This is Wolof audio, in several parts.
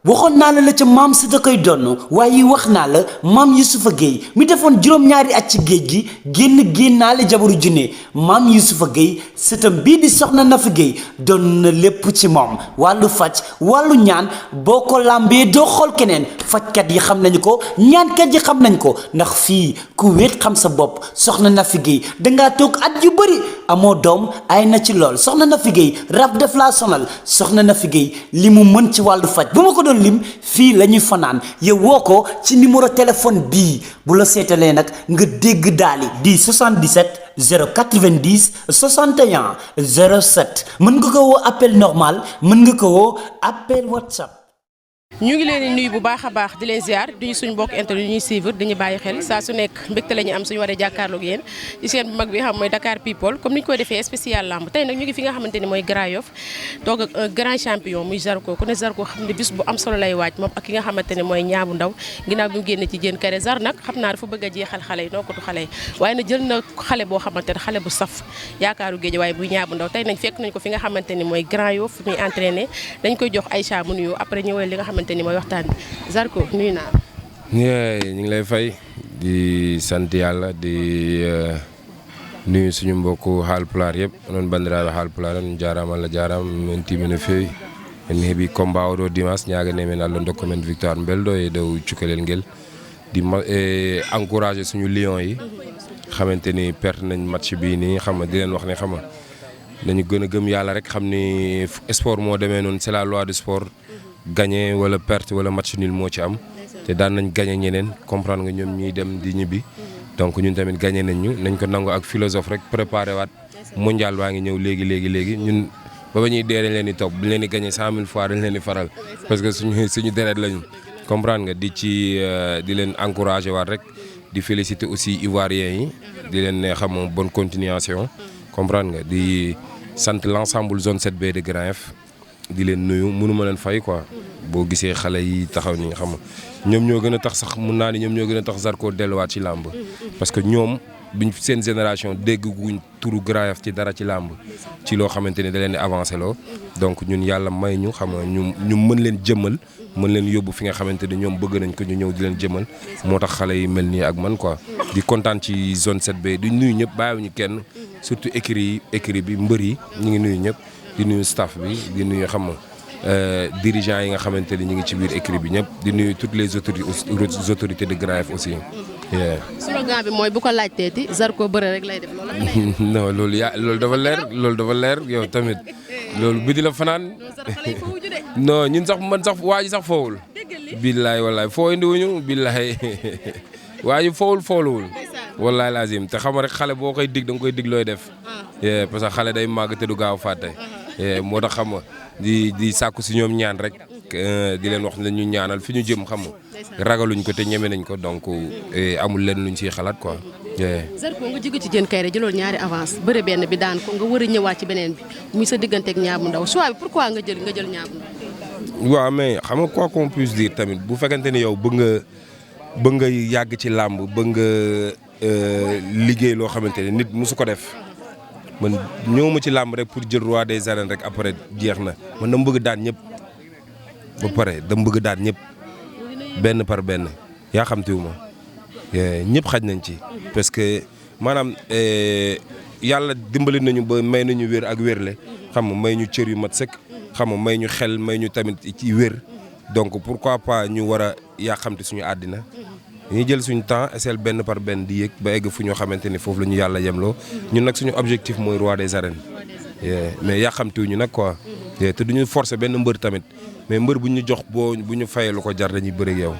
waxoon naa la ca maam si da koy donn waaye wax naa la maam Youssoufa Gueye mi defoon juróom-ñaari at ci géej gi génnaale jabaru junne maam Youssoufa Gueye sëtam bii di soxna Nafi Gueye doon na lépp ci moom wàllu faj wàllu ñaan boo ko làmbee doo xool keneen fajkat yi xam nañu ko ñaankat yi xam nañ ko ndax fii ku wéet xam sa bopp soxna Nafi Gueye dangaa toog at yu bëri amoo doom ay na ci lool soxna Nafi Gueye rab def laa sonal soxna Nafi Gueye li mu mën ci wàllu faj bu ma ko doon lim fii la ñuy fanaan yow woo ko ci numéro téléphone bii bu la seetalee nag nga dégg daali di 77 090 61 07 mën nga ko woo appel normal mën nga ko woo appel WhatsApp. ñu ngi leen di nuyu bu baax a baax di leen ziar di suñu mbokk internet yu ñuy suivre dañuy bàyyi xel saa su nekk mbégte la ñu am suñu waree jàkkaarloog yéen ci chaîne bu mag bi xam mooy Dakar People comme ni ñu koy defee spécial lamb tey nag ñu ngi fi nga xamante ni mooy Grand Yoff toog ak un grand champion muy Zarko ku ne Zarko xam ne bis bu am solo lay waaj moom ak ki nga xamante ne mooy Niang bu Ndaw ginnaaw bi mu génne ci Diène Kairé Zar nag xam naa dafa bëgg a jeexal xale yi nokkatu xale yi waaye na jël na xale boo xamante ne xale bu saf yaakaaru géej waaye muy Niang bu Ndaw tey nañ fekk nañ ko fi nga xamante ni mooy Grand Yoff muy entraîné dañ koy jox Aïcha mu nuyu après ñëwee li nga xamante ni mooy waxtaan bi Zarko nuyu naa. ñu ngi lay fay di sant yàlla di nuyu suñu mbokku Haalpulaar yëpp onon bandiraɓe Haalpulaar on jarama Allah jarama min tiimi no feewi en heeɓi combat oɗo dimanche ñagane men Allah dokka men victoire belɗo e dow cukalel ngel di encouragé suñu lion yi xamante ni perte nañ match bii nii xam nga di leen wax ne xam nga dañu gën a gëm yàlla rek xam ni sport moo demee noonu c'est la loi du sport gagné wala perte wala match nul moo ci am te daan nañ gagné ñeneen comprendre nga ñoom ñuy dem di ñibbi donc ñun tamit gagné nañ ñu nañ ko nangu ak philosophe rek préparé waat mondial baa ngi ñëw léegi ñun ba ñuy dee dañ leen di topp dañ leen di gagné 100 000 fois dañ leen di faral parce que suñu deret lañu comprendre nga di leen encouragé waat rek di féliciter aussi ivoiriens yi di leen ne xam nga bonne continuation comprendre nga di sant l'ensemble zone 7B de Grand Yoff di leen nuyu mënuma leen fay quoi boo gisee xale yi taxaw ni xam nga ñoom ñoo gën a tax sax mun naa ni ñoom ñoo gën a tax Zarko delluwaat ci làmb parce que ñoom biñ seen génération dégg guñ turu Grand Yoff ci dara ci làmb ci loo xamante ni da leen di avancé loo donc ñun yàlla may ñu xam nga ñu mën leen jëmmal mën leen yóbbu fi nga xamante ni ñoom bëgg nañ ko ñu ñëw di leen jëmal moo tax xale yi mel nii ak man quoi di kontaan ci zone 7B di nuyu ñëpp bàyyiwuñu kenn surtout écurie bi mbër yi ñu ngi nuyu ñëpp di nuyu staff bi di nuyu xam nga dirigeants yi nga xamante ni ñu ngi ci biir écurie bi ñëpp di nuyu toutes les autorités de Grand Yoff aussi. slogan bi mooy bu ko laajteeti Zarko bëre rek lay def loolu. non loolu dafa leer yow tamit loolu bi di la fanaan. non ñun sax man sax waa ji sax foowul. billaay wallaay foo indiwuñu billaay waa ji foowul. wallaay lazim te xam rek xale boo koy dig da nga koy dig looy def. parce que xale day màgg te du gaaw fàtte. moo tax xam nga di sàkku si ñoom ñaan rek di leen wax ne ñu ñaanal fi ñu jëm xam nga ragaluñ ko te ñeme nañ ko donc amul leen luñ ciy xalaat quoi. Zarko nga jóge ci Diène Kairé jëloon ñaari avance bëre benn bi daan ko nga war a ñëwaat ci beneen bi muy sa digganteeg Niang bu Ndaw choix bi pourquoi nga jël Niang bu Ndaw. waaw mais xam nga quoi qu'on puisse dire tamit bu fekkente ni yow bëgg nga yàgg ci làmb bëgg nga liggéey loo xamante ne nit musu ko def. man ñëw ma ci làmb rek pour jël roi des arènes rek après jeex na man dama bëgg daan ñëpp ba pare dama bëgg daan ñëpp benn par benn yaa xam te wu ma ñëpp xaj nañ ci. parce que maanaam yàlla dimbali nañu ba may nañu wér ak wérle xam nga may ñu cër yu mat sëkk xam nga may ñu xel may ñu tamit ci wér donc pourquoi pas ñu war a yaa xam te suñu àddina. ñu jël suñu temps essayer benn par benn di yëg ba egg fu ñoo xamante ni foofu la ñu yàlla yemloo ñun nag suñu objectif mooy roi des arènes mais yàqamtiwuñu nag quoi te duñu forcer benn mbër tamit mais mbër bu ñu jox bu ñu fayee lu ko jar dañuy bëri ak yow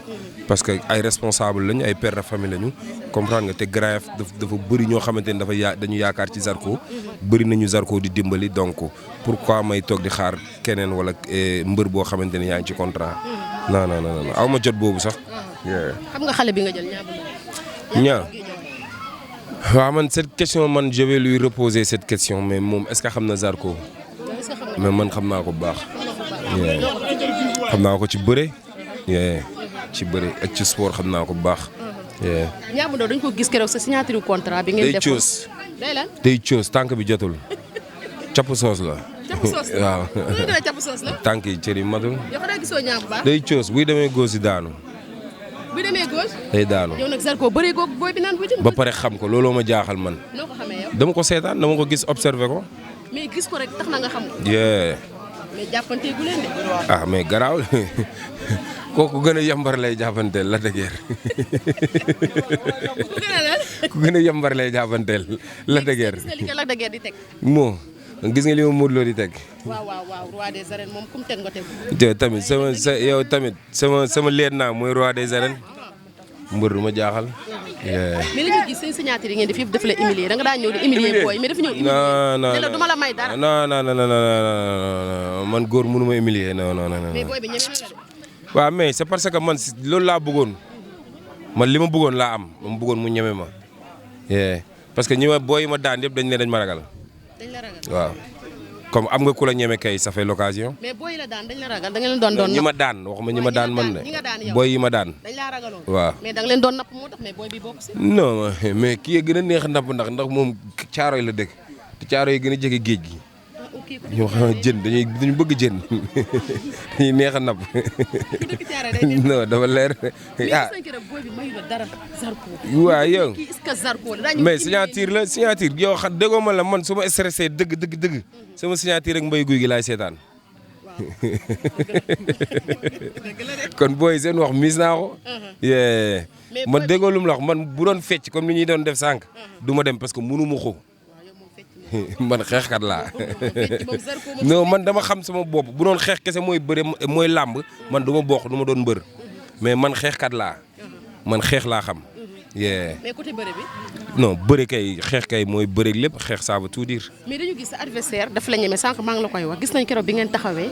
parce que ay responsable lañu ay père de famille lañu comprendre nga te Grand Yoff dafa bëri ñoo xamante ni dañu yaakaar ci Zarko bëri nañu Zarko di dimbali donc pourquoi may toog di xaar keneen wala mbër boo xamante ni yaa ngi ci contrat non aw ma jot boobu sax. xam nga xale bi nga jël Niang waaw man cette question man je vais lui reposer cette question mais moom est-ce que xam na Zarko mais man xam naa ko bu baax. xam naa ko ci bëre. ak ci sport xam naa ko bu baax. Niang bu Ndaw dañ ko gis keroog sa signature contrat bi ngeen def. day coos tànk bi jotul capp soos la. soos la waaw. lu gën a capp soos la. tànk yi cër yi matul. yow xanaa gisoo ñaam bu baax. day coos buy demee góos yi daanu. bu demee gauche. day daanu. yow nag Zarko bëree googu booy bi naan bu jëm. ba pare xam ko looloo ma jaaxal man. noo ko xamee yow. dama ko seetaan dama ko gis observé ko. mais gis ko rek tax na nga xam ko. yee. mais jàppanteegu leen de. ah mais garaaw kooku gën a yambar lay jàppanteel la dëgër. ku gën a lan. ku gën a yambar lay jàppanteel la dëgër. gis nga li nga Lac de Guiers di teg. moo gis nga li ma Modou Lo di teg. waaw roi des arènes moom kum teg nga teg. te tamit yow tamit sama leer naa mooy roi des arènes. mbër du ma jaaxal. mais li ñu gis seen signature yi ngeen def yëpp dafa la humilier da nga daan ñëw di humilier booy mais dafa ñëw humilier. non ne la du ma la may dara. non man góor mënu ma humilier non. mais booy bi ñeme na la de. waaw mais c'est parce que man loolu laa bëggoon man li ma bëggoon laa am ma bëggoon mu ñeme ma. parce que ñi ma booy yi ma daan yëpp dañ ne dañ ma ragal. dañ la ragal waaw comme am nga ku la ñeme kay ça fait l'occasion. mais booy yi la daan dañ la ragal da nga leen doon ñi ma daan waxuma ñi ma daan man de. booy yi ma daan. dañ laa ragaloon. waaw mais da nga leen doon napp moo tax mais booy bi bokk si. non mais kii gën a neex a napp ndax moom caaro yi la dëkk te caaro yi gën a jege géej gi. ñoo xam ne jën dañu bëgg jën dañuy neex a napp. non dafa leer. ah waaw yow. mais signature la signature yow xam déggoo ma la man su ma stressé dëgg sama signature ak mbay guy gi laay seetaan. kon booy seen wax miis naa ko. man déggoo lu mu la wax man bu doon fecc comme ni ñuy doon def sànq. du ma dem parce que mënu ma ko. man xeexkat laa non man dama xam sama bopp bu doon xeex kese mooy bëre mooy làmb man du ma bokk du ma doon mbër mais man xeexkat laa man xeex laa xam. mais côté bëre bi. non bëre kay xeex kay mooy bëre lépp xeex ça veut tout dire. mais dañu gis sa adversaire daf la ñeme sànq maa ngi la koy wax gis nañ keroog bi ngeen taxawee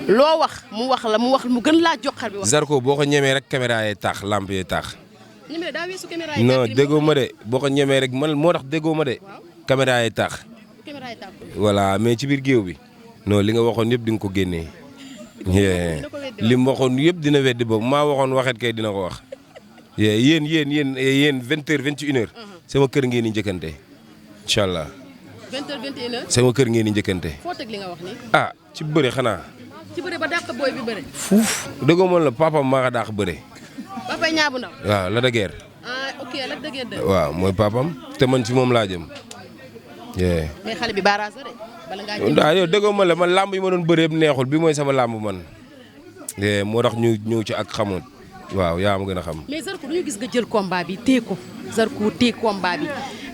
loo wax mu gën laa joxar bi wax. Zarko boo ko ñemee rek caméra yee taax lamp yee taax. ñeme daa weesu caméra yi. non déggoo ma de boo ko ñemee rek man moo tax déggoo ma de. caméra yi taax. voilà mais ci biir géew bi. non li nga waxoon yëpp di nga ko génnee. li mu waxoon yëpp dina weddi boobu maa waxoon waxet kay dina ko wax. yéen 20h 21h. sama kër ngeen di njëkkante. incha allah. 20h 21h. sama kër ngeen di njëkkante. foo teg li nga wax ni ah ci bëre xanaa. ci bëre ba dàq booy bi bëre. fuuf déggoo ma la papa maa ko dàq bëre. papa ñaabu ndaw. waaw Lac de Guiers. ok Lac de Guiers de. waaw mooy papam te man ci moom laa jëm. mais xale bi baaraas la de bala ngaa jëm. waaw yow déggoo ma la man làmb yi ma doon bëree yëpp neexul bi mooy sama làmb man. moo tax ñu ñëw ci ak xamoon. waaw yaa ma gën a xam. mais Zarko dañu gis nga jël combat bi téye ko Zarko téye combat bi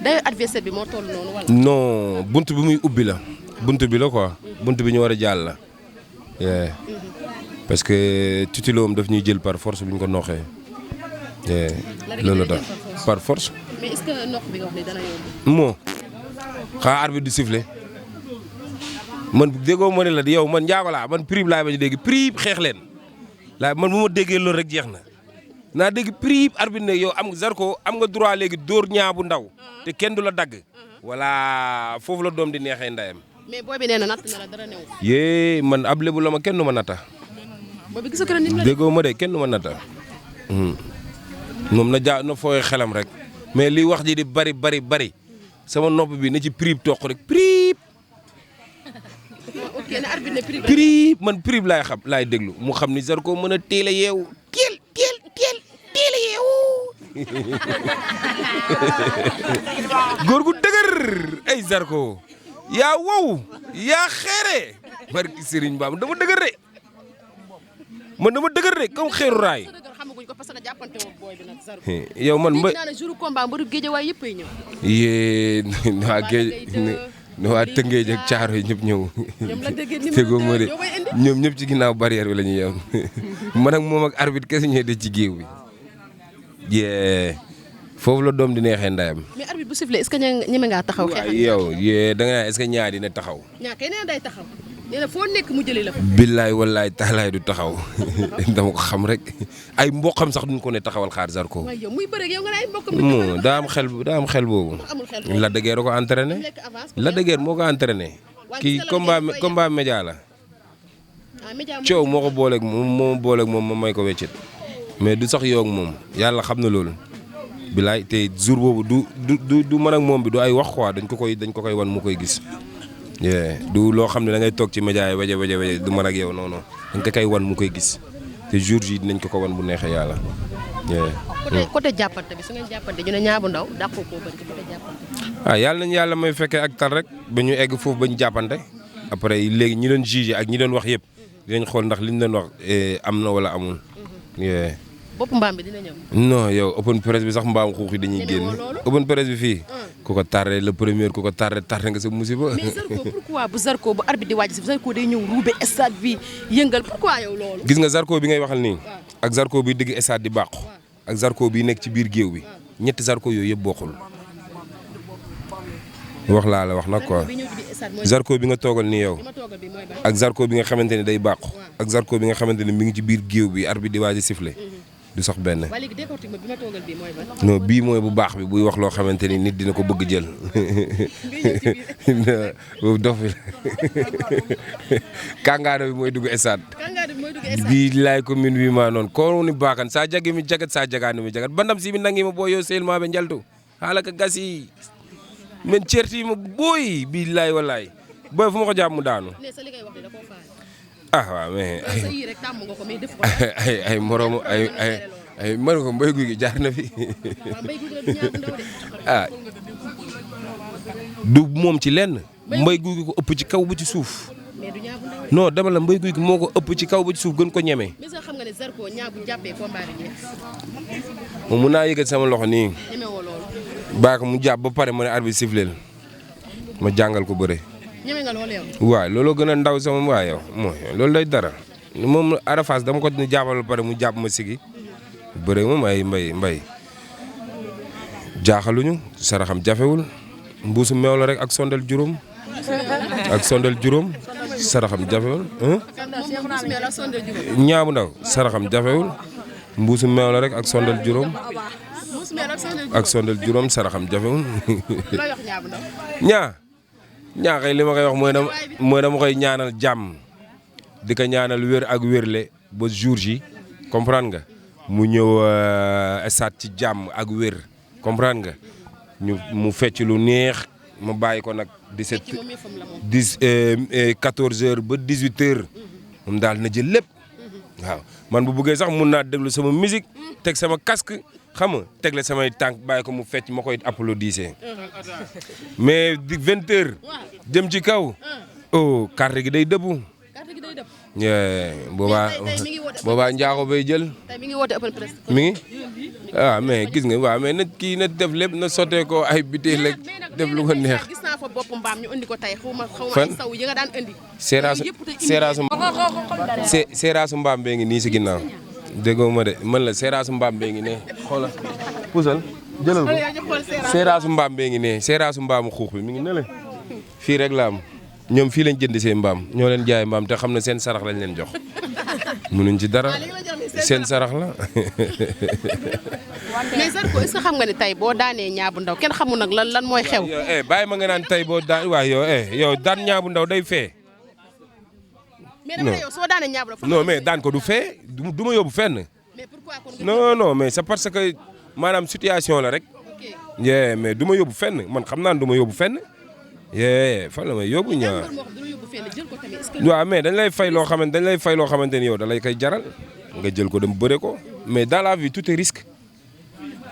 dayo adversaire bi moo toll noonu wala. non bunt bi muy ubbi la. bunt bi la quoi. bunt bi ñu war a jàll la. parce que tutiloom daf ñuy jël par force bu ñu ko noxee. loolu la tax par force. mais est-ce que nox bi nga wax ni dana yomb. moo xaa arbitre di siffler man déggoo ma ne la yow man njaago laa man prix laay bañ a dégg prix xeex leen laay man bu ma déggee loolu rek jeex na naa dégg prix arbitre ne yow am nga Zarko am nga droit léegi dóor ñaa bu ndaw te kenn du la dagg. voilà foofu la doom di neexee ndayam. mais booy bi nee na natt na la dara new. yee man ab lébu la ma kenn du ma natta. booy bi gis nga ni mu la déggoo ma de kenn du ma natta. moom na fooy xelam rek mais li wax ji di bari sama nopp bi na ci prix toq rek prix. ok na arbitre ne prix man prix laay xam laay déglu mu xam ni Zarko mën a teel a yeewu teel a yeewu. góor gu dëgër ay Zarko yaa wow yaa xeere barki Serigne Bamba dama dëgër de man dama dëgër de comme xeeru raay. ko parce que jàppante woo booy bi nag Zarko. yow man mbay naa ne jour combat mbaru Géejawaay yëpp ay ñëw. waa géej waa Tëngéej ak Caaro yi ñëpp ñëw. ñoom la déggee tegoo ma de ñoom ñëpp ci ginnaaw barrière bi la ñuy yow man ak moom ak arbitre kese ñëwee de ci géew bi. foofu la doom di neexee ndayam. mais arbitre bu sifflé est-ce que ñeme ngaa taxaw. xeex yow da nga naan est-ce que ñaar dina taxaw. ñaar kay nee na day taxaw. nee na foo nekk mu jëlee la fa. billaay wallaay taalaay du taxaw dama ko xam rek ay mboqam sax duñ ko ne taxawal xaar Zarko. waaye yow muy bëre yow nga ne ay mboqam. daa am xel boobu. Lac de Guiers ko entraîné. Lac de Guiers moo ko entraîné. kii combat média la. coow moo ko booleeg moom ma may ko weccit mais du sax yow ak moom yàlla xam na loolu. billaay te jour boobu du man ak moom bi du ay wax quoi dañ ko koy wan mu koy gis. du loo xam ne da ngay toog ci média yi waje du man ak yow non non dañ ko koy wan mu koy gis te jour ji dinañ ko wan bu neexee yàlla. côté jàppante bi su ngeen jàppante ñu ne Niang bu Ndaw dàqoo koo bëri ci côté jàppante. yàlla nañu yàlla may fekkee ak tal rek ba ñu egg foofu ba ñu jàppante après léegi ñi doon jugé ak ñi doon wax yëpp dinañ xool ndax li ñu doon wax am na wala amul. bopp mbaam bi dina ñëw. non yow open press bi sax mbaam xuux yi dañuy génn. open press bi fii. ku ko tardé le premier ku ko tardé nga sa musiba. mais Zarko pourquoi bu Zarko bu arbitre di wàcc si Zarko day ñëw ruube stade bi yëngal pourquoi yow loolu. gis nga Zarko bi ngay waxal nii. ak Zarko bi digg stade di bàqu. ak Zarko bi nekk ci biir géew bi. ñetti Zarko yooyu yëpp bokkul. wax laa la wax nag quoi. Zarko bi nga toogal nii yow. ak Zarko bi nga xamante ne day bàqu. ak Zarko bi nga xamante ne mi ngi ci biir géew bi arbitre di waaj a sifflé. du sax benn. non bii mooy bu baax bi buy wax loo xamante ni nit dina ko bëgg jël. boobu dof bi kàngaana bi mooy dugg stade. bii laay commune bi maa noonu ko ni baakan sa jagi mi jagat sa jagaani mi jagat bandam si mi nangi ma boo yow seel maa be njaltu haala ka gasi men certi ma booy bii laay walaay booy fu ma ko jàmm mu daanu. waaw mais ay moromu ay mën ko Mbaye Gouy Gui jaar na fi du moom ci lenn Mbaye Gouy Gui ko ëpp ci kaw ba ci suuf non dama la Mbaye Gouy Gui moo ko ëpp ci kaw ba ci suuf gën ko ñeme. moom mun naa yëgal sama loxo nii baa ko mu jàpp ba pare ma ne arbitre sifflé ma jàngal ko bëre. ñeme nga loolu yow. waaw looloo gën a ndaw sama waa yow mooy loolu day dara moom Arafas dama ko ni jàppal ba pare mu jàpp ma sigi bëre moom ay mbay jaaxaluñu saraxam jafewul mbuusu meew la rek ak sondel juróom saraxam jafewul. Niang bu Ndaw saraxam jafewul mbuusu meew la rek ak sondel juróom. Saraxam jafewul. Niang kay li ma koy wax mooy dama koy ñaanal jàmm di ko ñaanal wér ak wérle ba jour ji comprendre nga mu ñëw stade ci jàmm ak wér comprendre nga mu fecc lu neex ma bàyyi ko nag 14h ba 18h moom daal na jël lépp waaw man bu bëggee sax mun naa déglu sama musique teg sama casque xam nga tegle samay tànk bàyyi ko mu fecc ma koy applaudissé mais di 20h jëm ci kaw carte gi day dëbbu. boobaa njaaxo bay jël. mi ngi woote open press. mi ngi mais gis nga waaw mais na kii na def lépp na sottee ko ay biteel rek def lu ko neex. gis naa fa bopp mbaam ñu indi ko tey xaw ma fan ay saw yi nga daan indi. seeraasu mbaam bee ngi nii si ginnaaw. déggoo ma de man la seeraasu mbaam bee ngi ne xoolal puusal jëlal ko seeraasu mbaam bee ngi ne seeraasu mbaamu xuux bi mi ngi ne la fii rek la am ñoom fii lañ jënd seen mbaam ñoo leen jaay mbaam te xam ne seen sarax lañ leen jox munuñ ci dara seen sarax la. mais Zarko est-ce que xam nga ni tey boo daanee Niang bu Ndaw kenn xamul nag lan mooy xew. bàyyi ma nga naan tey boo daan waaw yow daan Niang bu Ndaw day fee. mais dama ne yow soo daanee Niang bu Ndaw non mais daan ko du fee du ma yóbbu fenn. mais pourquoi kon non mais c'est parce que maanaam situation la rek. mais du ma yóbbu fenn man xam naa ne du ma yóbbu fenn. fan la may yóbbu Niang. waaw mais dañ lay fay loo xamante ni yow da lay koy jaral nga jël ko dem bëre ko mais dans la vie tout est risque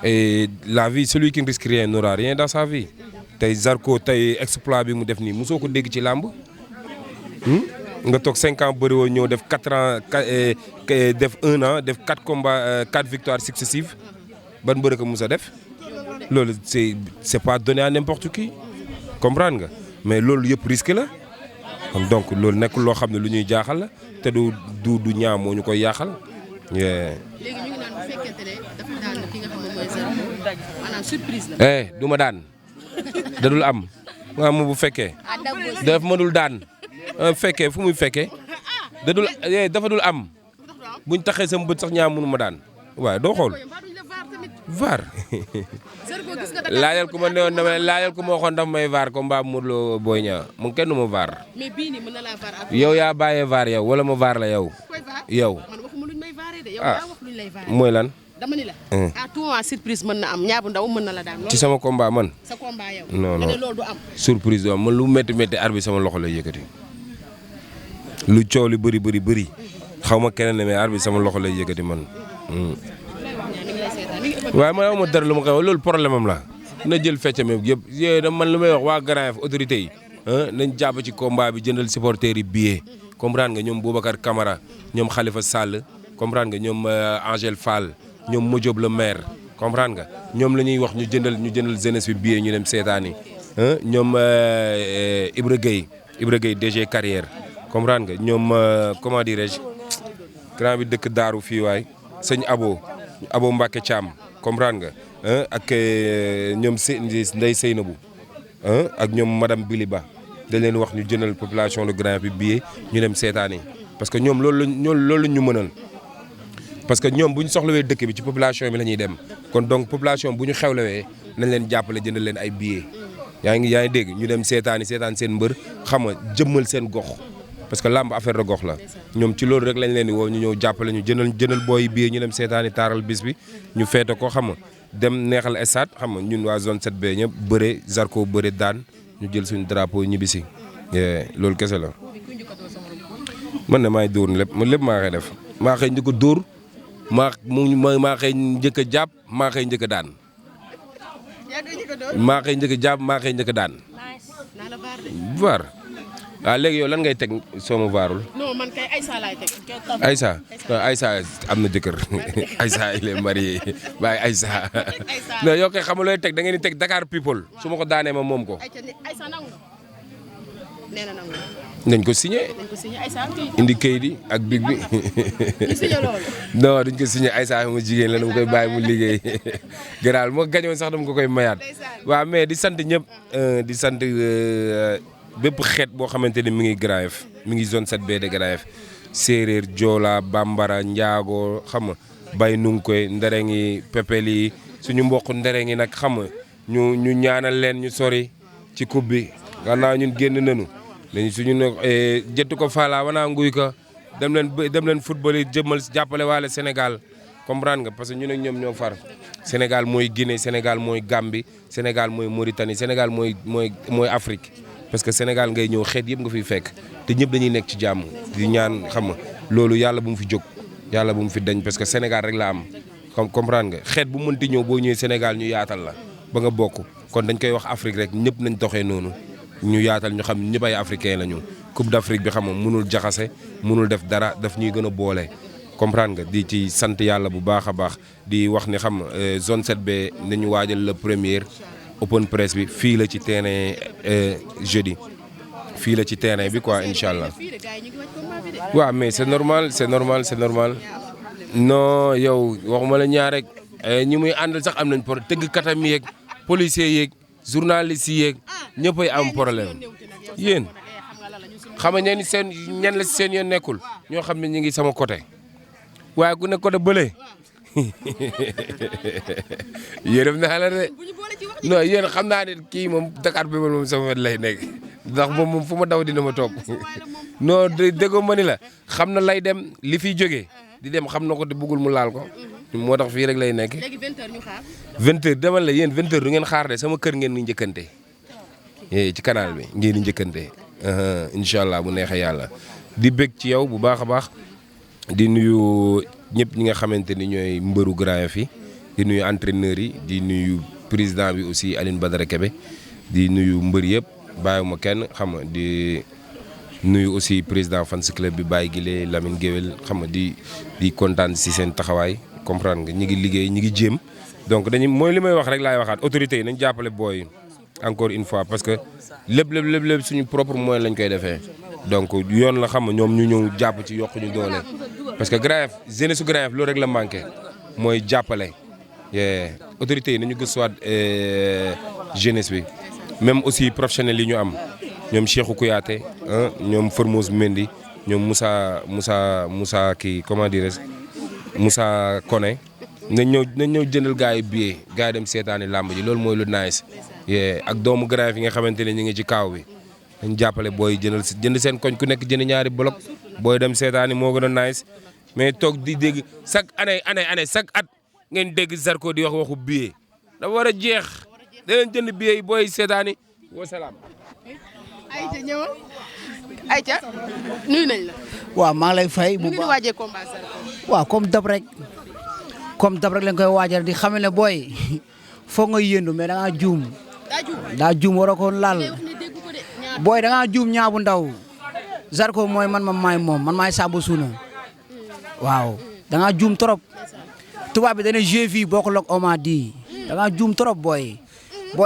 et la vie celui qui ne risque rien n'aura rien dans sa vie tey Zarko tey exploit bi mu def nii mosoo ko dégg ci làmb. nga toog 5 ans bëri woo ñëw def 4 ans def 1 an def 4 combats 4 victoires successives ban bëri ko mos a def loolu c'est pas donné à n'importe qui comprendre nga mais loolu yëpp risque la donc loolu nekkul loo xam ne lu ñuy jaaxal la te du Niang moo ñu koy yaaxal. léegi ñu ngi naan bu fekkente ne dafa daan ki nga xam ne mooy Zarko maanaam surprise la. du ma daan da dul am nga xam bu fekkee daf ma dul daan. fekkee fu muy fekkee dafa dul am buñ taxee sama bët sax Niang mënu ma daan waaye doo xool vaar laajal ku ma ne woon dama laajal ku ma waxoon dafa may vaar ko mbaa Modou Lo Boy Niang mu kenn du ma vaar. mais bii nii mën na laa vaar yow yaa bàyyee vaar yow wala ma vaar la yow. yow man waxuma luñ may vaaree de yow yaa wax luñ lay vaaree. mooy lan. dama ni la. à tout moment surprise mën na am Niang bu Ndaw mën na la daan. ci sama combat man. sa combat yow. non non loolu du am. surprise du am man lu métti arbitre sama loxo lay yëkkati lu coow li bëri xaw ma keneen ne mais arbitre sama loxo lay yëkkati man. waaye man aw ma dara lu ma koy wax loolu problème am la na jël feccam yëpp yooyu man lu may wax waa Grand Yoff autorité yi nañ jàpp ci combat bi jëndal supporters yi billet comprendre nga ñoom Boubacar Camara ñoom Khalifa Sall comprendre nga ñoom Angèle Fall ñoom Modiob le maire comprendre nga ñoom la ñuy wax ñu jëndal jeunesse bi billet ñu dem seetaani ñoom Ibra Gueye DG carrière comprendre nga ñoom comment dirais-je grand bi dëkk Daaru fii waay sëñ Abo Mbacke Thiam comprendre nga ak ñoom Ndeye Seynabou ak ñoom madame Biliba dañ leen wax ñu jëndal population de Grand Yoff bi billet ñu dem seetaani parce que ñoom loolu ñu mënal parce que ñoom bu ñu soxlawee dëkk bi ci population bi la ñuy dem kon donc population bu ñu xewlewee nañ leen jàppale jëndal leen ay billets yaa ngi dégg ñu dem seetaan seen mbër xam nga jëmmal seen gox parce que làmb affaire de gox la ñoom ci loolu rek lañ leen di woo ñu ñëw jàppale ñu jëndal booy billet ñu dem seetaani taaral bis bi ñu feete ko xam nga dem neexal stade xam nga ñun waa zone 7B ñëpp bëre Zarko bëre daan ñu jël suñu drapeau ñibbisi loolu kese la man ne maay dóor lépp man lépp maa koy def maa koy njëkk a dóor maa koy njëkk a jàpp maa koy njëkk a daan maa koy njëkk a jàpp maa koy njëkk a daan var waaw léegi yow lan ngay teg soo ma vaarul. non man kay Aïssa laay teg. Aïssa am na jëkkër Aïssa il est marié waaye Aïssa non yow kay xam nga looy teg da ngeen di teg Dakar People su ma ko daanee ma moom ko. Aïssa nangu nee na nangu. nañ ko signé. Aïssa indi kayit yi ak big bi. ñu signé loolu. non duñ ko signé Aïssa mu jigéen la dama koy bàyyi mu liggéey gënaal moo gañoon sax dama ko koy mayaat. waaw mais di sant ñëpp di sant. bépp xeet boo xamante ni mi ngi Grand Yoff mi ngi zone 7B de Grand Yoff séeréer joola bambara njaago xam nga bay nu ngi koy ndere ngi pepel yi suñu mbokk ndere ngi nag xam nga ñu ñaanal leen ñu sori ci coupe bi gannaaw ñun génn nañu dañ suñu ne jëttu ko faala wanaa nguy ko dem leen football yi jëmmal jàppale waale Sénégal comprendre nga parce que ñun ak ñoom ñoo far Sénégal mooy Guinée Sénégal mooy Gambie Sénégal mooy Mauritanie Sénégal mooy Afrique parce que Sénégal ngay ñëw xeet yëpp nga fiy fekk te ñëpp dañuy nekk ci jàmm di ñaan xam nga loolu yàlla bu mu fi jóg yàlla bu mu fi dañ parce que Sénégal rek la am comprendre nga xeet bu mënti ñëw boo ñëwee Sénégal ñu yaatal la ba nga bokk kon dañ koy wax Afrique rek ñëpp nañ doxee noonu ñu yaatal ñu xam ñëpp ay africain la ñu Coupe d'Afrique bi xam nga mënul jaxase mënul def dara daf ñuy gën a boole comprendre nga di ci sant yàlla bu baax a baax di wax ni xam zone 7B nañu waajal le premier open press bi fii la ci terrain jeudi fii la ci terrain bi quoi incha allah waaw mais c'est normal non yow waxuma la ñaar rek ñi muy àndal sax am nañ problème tëgg katam yeeg policiers yeeg journalistes yeeg ñëppay am problème yéen xam nga ñen la seen yoon nekkul ñoo xam ne ñu ngi sama côté waaye ku ne côté bële yërëm naa la de non yéen xam naa ne kii moom Dakar bi moom sama wet lay nekk ndax moom fu ma daw dina ma topp non déggoo ma ni la xam na lay dem li fiy jógee di dem xam na ko te bëggul mu laal ko moo tax fii rek lay nekk. léegi 20h ñu xaar. 20h demal la yéen 20h du ngeen xaar de sama kër ngeen di njëkkante ci canal bi ngeen di njëkkante incha allah bu neexee yàlla di bég ci yow bu baax a baax di nuyu ñëpp ñi nga xamante ni ñooy mbëru Grand Yoff yi di nuyu entraîneurs yi di nuyu président bi aussi Aline Badara Kebe di nuyu mbër yëpp bàyyiwuma kenn xam nga di nuyu aussi président fans club bi Baye Guilé Lamine Guewel xam nga di kontaan si seen taxawaay comprendre nga ñi ngi liggéey ñi ngi jéem donc dañu mooy li may wax rek laay waxaat autorités yi nañ jàppale booy encore une fois parce que lépp suñu propre moyen lañ koy defee donc yoon la xam nga ñoom ñu ñëw jàpp ci yokk ñu doole parce que Grand Yoff jeunesse su Grand Yoff loolu rek la manqué mooy jàppale autorités yi nañu gëstuwaat jeunesse bi même aussi professionnels yi ñu am ñoom Cheikhou Kouyaté ñoom Formose Mendy ñoom Moussa kii comment dirais Moussa Koné nañ ñëw jëndal gars yi billet gars yi dem seetaani làmb ji loolu mooy lu nice ak doomu Grand Yoff yi nga xamante ne ñu ngi ci kaaw bi dañ jàppale booy jënd seen koñ ku nekk jënd ñaari bloc booy dem seetaani moo gën a nice mais toog di dégg chaque année chaque at ngeen dégg Zarko di wax waxu billet dafa war a jeex da leen jënd billet yi booy seetaani wa salaam. Aïcha ñëwal Aïcha nuyu nañ la. waaw maa ngi lay fay bu ngi baax waajee combat Zarko. waaw comme dab rek lañ koy waajal di xam ne booy foog nga yëndu mais da ngaa juum. daa juum waroo ko laal booy da ngaa juum ñaabu ndaw Zarko mooy man maay moom man maay Samba Suuna waaw da ngaa juum trop tubaab bi dana jeu fii boo ko log oma di da ngaa juum trop booy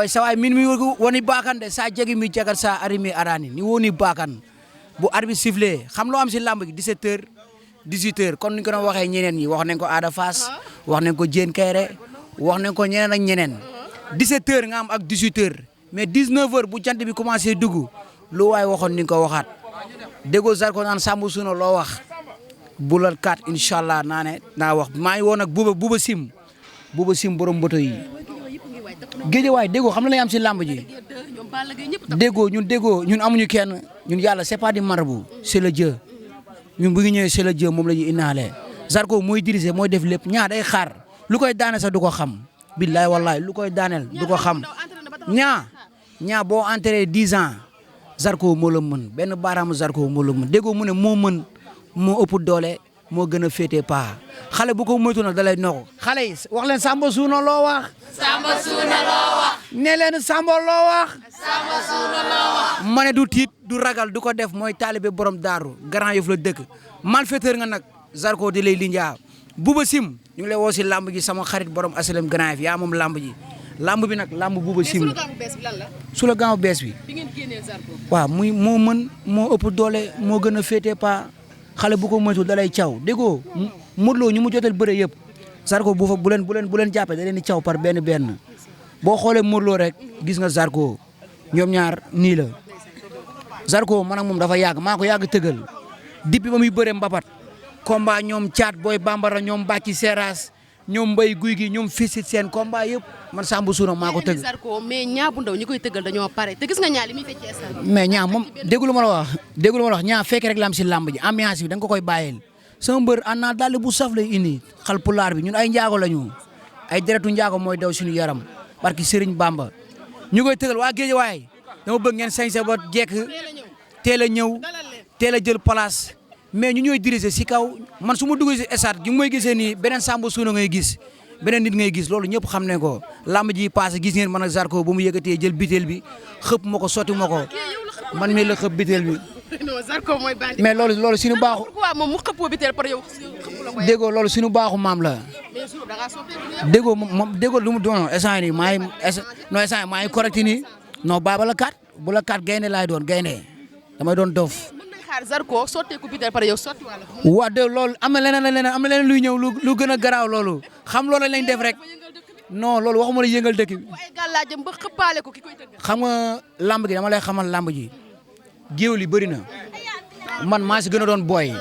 sawaay min mi woni baakan de sa jegi mi jagat sa arimi arani ni woni baakan bu arbitre sifflé xam loo am si lamb gi 17h 18h kon ni ko doon waxee ñeneen ñi wax nañ ko Ada Fass wax nañ ko Diène Kairé wax nañ ko ñeneen ak ñeneen 17h nga am ak 18h mais 19h bu jant bi commencé dugg lu waay waxoon ni nga ko waxaat déggoo Zarko naan Samba Suuna loo wax bulal 4 incha allah naa wax maa ngi woon ak buuba sim borom mboto yi géejewaay déggoo xam na lay am si lamb ji déggoo ñun amuñu kenn ñun yàlla c'est pas du marabout c'est le Dieu ñun bu ñu ñëwee c'est le Dieu moom la ñu indaale Zarko mooy diriger mooy def lépp ñaa day xaar lu koy daane sax du ko xam billaay wallaay lu koy daaneel du ko xam ñaa boo entré 10 ans Zarko moo la mën benn baaraamu Zarko moo la mën déggoo mu ne moo mën moo ëpp doole moo gën a féete paa xale bu ko moytu nag da lay noxu xale yi wax leen Samba Suuna loo wax. Samba Suuna loo wax. ne leen Samba loo wax. Samba Suuna loo wax. ma ne du tiit du ragal du ko def mooy taalibe borom daaru Grand Yoff la dëkk malfaiteur nga nag Zarko di lay linjaa Bouba Sim ñu ngi lay woo si lamb ji sama xarit borom asalem Grand Yoff yaa moom lamb ji lamb bi nag lamb Bouba Sim la. slogan bu bees bi. bi ngeen génnee Zarko. waaw muy moo mën moo ëpp doole moo gën a féete paa xale bu ko moytu da lay caw déggoo Modou Lo ñu mu jotal bëre yëpp Zarko bu leen jàppee da leen di caw par benn boo xoolee Modou Lo rek gis nga Zarko ñoom ñaar nii la Zarko man ak moom dafa yàgg maa ko yàgg tëgal depuis ba muy bëre mbapat combat ñoom caat booy bambara ñoom bàcci seeraas ñoom mbay guy gi ñoom fisit seen combat yëpp man Samba Suuna maa ko tëgg Zarko mais ñaa bu ndaw ñi koy tëggal dañoo pare te gis nga ñaa li muy feccee stade mais ñaa moom déglu ma la wax ñaa fekk rek la am si làmb ji ambiance bi da nga ko koy bàyyil sama mbër ànd naa daal bu saf lay indi xal pulaar bi ñun ay njaago lañu ay deretu njaago mooy daw suñu yaram barki Serigne Bamba ñu koy tëgal waa Géejawaay dama bëgg ngeen sañse ba jekk teel a ñëw teel a jël place mais ñu ñooy diriger si kaw man su ma duggee si stade gi mooy gisee nii beneen Samba Suuna ngay gis beneen nit ngay gis loolu ñëpp xam ne ko lamb ji passé gis ngeen man ak Zarko ba mu yëkkatee jël bitel bi xëpp ma ko sotti ma ko man mii la xëpp bitel bi non Zarko mooy bandi mais loolu suñu baaxu pourquoi moom mu xëppoo bitel par yow déggoo loolu suñu baaxu maam la déggoo moom déggoo lu mu doon instant nii maa ngi correct nii non baaba la kat bu la kat gaynde laay doon gaynde damay doon dof xaar Zarko sotteeku bitel par yow sotti wala waaw de loolu am na leneen luy ñëw lu gën a garaaw loolu xam loolu lañ def rek non loolu waxuma la yëngal dëkk bi ay gàllaajam ba xëppaale ko ki koy tëgg xam nga lamb gi dama lay xamal lamb ji géew li bëri na man maa si gën a doon booy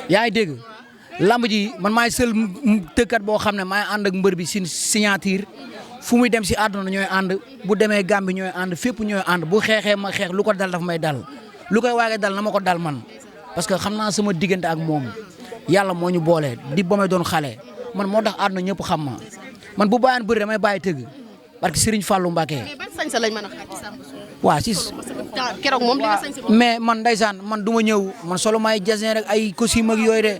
yaa ngi dégg lamb ji man maay seul tëkkat boo xam ne maay ànd ak mbër bi si signature fu muy dem si àdduna ñooy ànd bu demee Gambie ñooy ànd fépp ñooy ànd bu xeexee ma xeex lu ko dal daf may dal lu koy waage dal na ma ko dal man parce que xam naa sama diggante ak moom yàlla moo ñu boole di ba may doon xale man moo tax àdduna ñëpp xam ma man bu bàyyaan bëri damay bàyyi tëgg parce que Serigne Fallou Mbacké. mais ban sañ sa lañ mën a xaar ci Samba Suuna. waaw si keroog moom li nga sañ sa mais man ndeysaan man du ma ñëw man solo may jasin rek ay costume ak yooyu de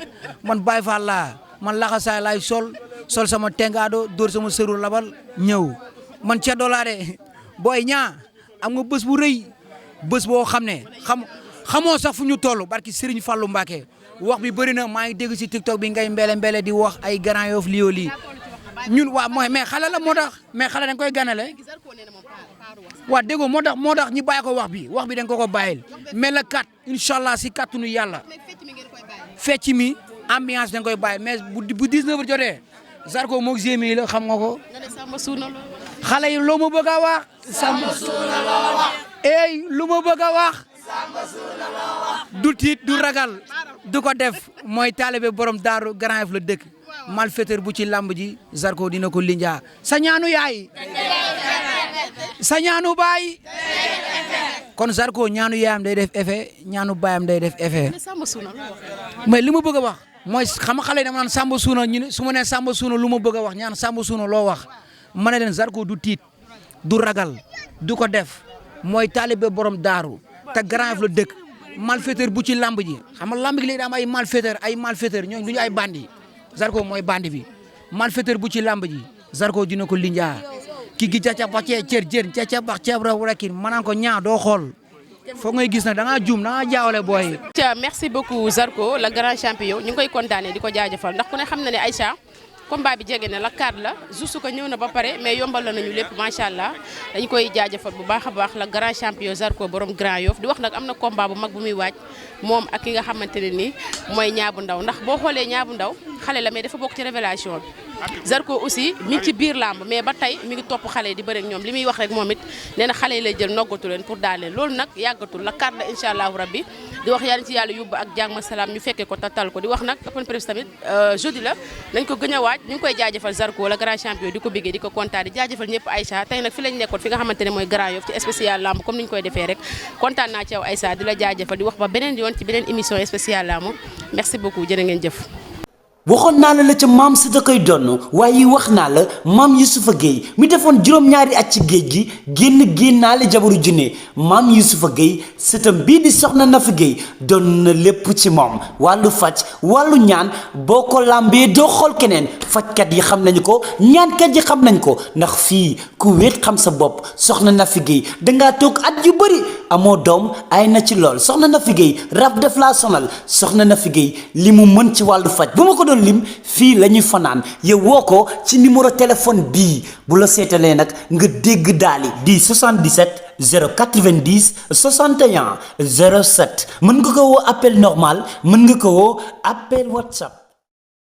man Baye Fall laa man laxasaay laay sol sama tengaado dóor sama sëru labal ñëw man ceddo laa de booy ñaa am nga bés bu rëy bés boo xam ne xamoo sax fu ñu toll barki Serigne Fallou Mbacké wax bi bëri na maa ngi dégg si TikTok bi ngay mbele di wax ay Grand Yoff lii ñun waa mooy mais xale la moo tax mais xale dañ koy ganale waa déggoo moo tax ñu bàyyi ko wax bi dañ ko bàyyil mais la kat incha allah si kàttanu yàlla fecc mi ambiance dañ koy bàyyi mais bu 19h jotee Zarko moog gémi la xam nga ko xale yi loo ma bëgg a wax Samba Suuna la wax ey lu ma bëgg a wax du tiit du ragal du ko def mooy taalibe borom daaru Grand Yoff la dëkk malfaiteur bu ci lamb ji Zarko dina ko linjaa sa ñaanu yaay sa ñaanu baay kon Zarko ñaanu yaayam day def effet ñaanu baayam day def effet mais li ma bëgg a wax mooy xam nga xale yi dama naan Samba Suuna ñu ne su ma nee Samba Suuna lu ma bëgg a wax ñaan Samba Suuna loo wax ma ne leen Zarko du tiit du ragal du ko def mooy taalibe borom daaru te Grand Yoff la dëkk malfaiteur bu ci lamb ji xam nga lamb gi léegi daa am ay malfaiteur ñooñu du ñu ay bandi Zarko mooy bandi bi malfaiteur bu ci lamb ji Zarko dina ko linjaa ki gi caca ba cee cër jën caca bax ceeb raw rakin manaan ko ñaa doo xool foog ngay gis nag da ngaa juum da ngaa jaawale booy. merci beaucoup Zarko le grand champion ñu ngi koy kontaanee di ko jaajëfal ndax ku ne xam na ne Aïcha combat bi jege na la kaat la juste ko ñëw na ba pare mais yombal nañu lépp macha allah dañu koy jaajëfal bu baax a baax la grand champion Zarko borom Grand Yoff di wax nag am na combat bu mag bu muy waaj moom ak ki nga xamante ne nii mooy ñaabu ndaw ndax boo xoolee ñaabu ndaw xale la mais dafa bokk ci révélation bi. Zarko aussi mi ngi ci biir làmb mais ba tey mi ngi topp xale yi di bëri ak ñoom li muy wax rek moom it nee na xale yi lay jël noggatu leen pour daal leen loolu nag yàggatul la kaat la incha allahu rabbi di wax yàlla ci yàlla yóbbu ak jàmm salaam ñu fekkee ko tatal ko di wax nag open press tamit jeudi la nañ ko gën a waaj ñu ngi koy jaajëfal Zarko la grand champion di ko biggee di ko kontaan di jaajëfal ñëpp Aïcha tey nag fi lañ nekkoon fi nga xamante ne mooy Grand Yoff ci spécial lamb comme ni ñu koy defee rek kontaan naa ci yow Aïcha di la jaajëfal di wax ba beneen yoon ci beneen émission spécial lamb merci beaucoup jërë ngeen jëf. waxoon naa la ca maam si da koy donn waaye wax naa la maam Youssoufa Gueye mi defoon juróom-ñaari at ci géej gi génnaale jabaru junne maam Youssoufa Gueye sëtam bii di soxna Nafi Gueye doon na lépp ci moom wàllu faj wàllu ñaan boo ko làmbee doo xool keneen fajkat yi xam nañu ko ñaankat yi xam nañ ko ndax fii ku wéet xam sa bopp soxna Nafi Gueye dangaa toog at yu bëri amoo doom ay na ci lool soxna Nafi Gueye rab def laa sonal soxna Nafi Gueye li mu mën ci wàllu faj bu ma ko doon lim fii la ñuy fanaan yow woo ko ci numéro téléphone bii bu la seetalee nag nga dégg daali di 77 090 61 07 mën nga ko woo appel normal mën nga ko woo appel WhatsApp